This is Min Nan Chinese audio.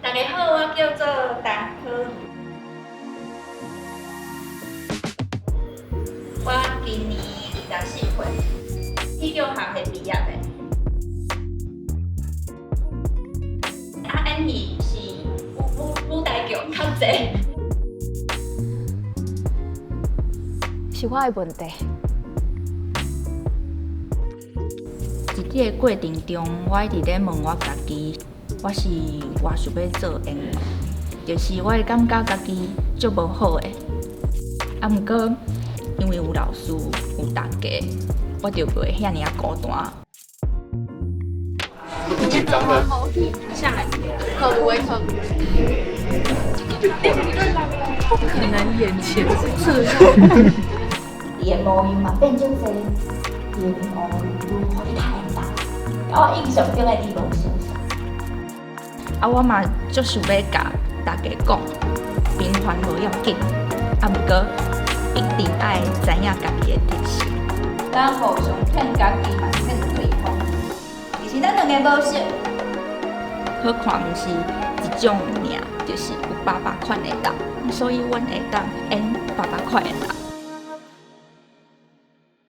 大家好，我叫做陳可如。我今年24歲，戲劇學系畢業的。啊，演戲是舞台劇較濟。是我的問題。佇這个過程中，我一直咧問我家己，我是偌想欲做演員，就是我會感覺家己足無好的。啊，毋過因為有老師，有大家，我就袂遐爾仔孤單。緊張的。下來，可為可。不可能眼前是這樣。伊的模樣嘛變足濟，伊的面烏愈愈較現大，佮我印象中的伊無相像。啊，我嘛足想欲共大家講，平凡無要緊，啊，毋過一定愛知影家己的特色。咱互相騙家己嘛騙對方，其實咱兩个無熟。好看毋是一種爾，就是有百百款的人，所以阮會當演百百款的人。